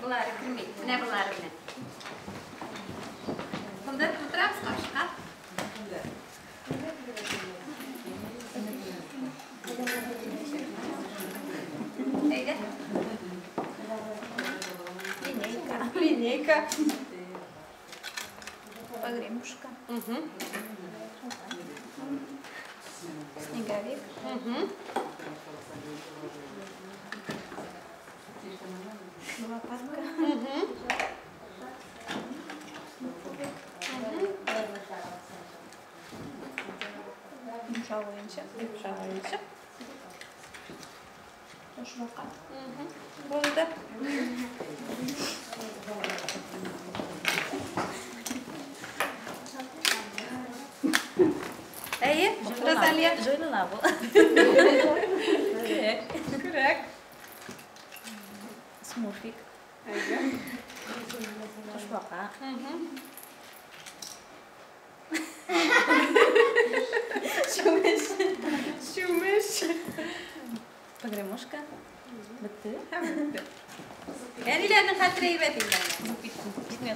Bunları kırmayın. Ne bunları ne? Bunda tuturamız kaşık. Eyde. Линейка. Линейка. Погремушка. Угу. Снеговик. Угу. Лопатка. Угу. Yumuşaq oyuncaq. Yumuşaq oyuncaq. Toshbaqa. Bo'ldi. Әйе, Розалия. Joyla bu. Көрәк. Көрәк. Смурфик. Әйе. Toshbaqa. Шумыш. Шумыш. Погремушка. Бітті. Әниләрнең хәтере әйбәт инде. Җитми.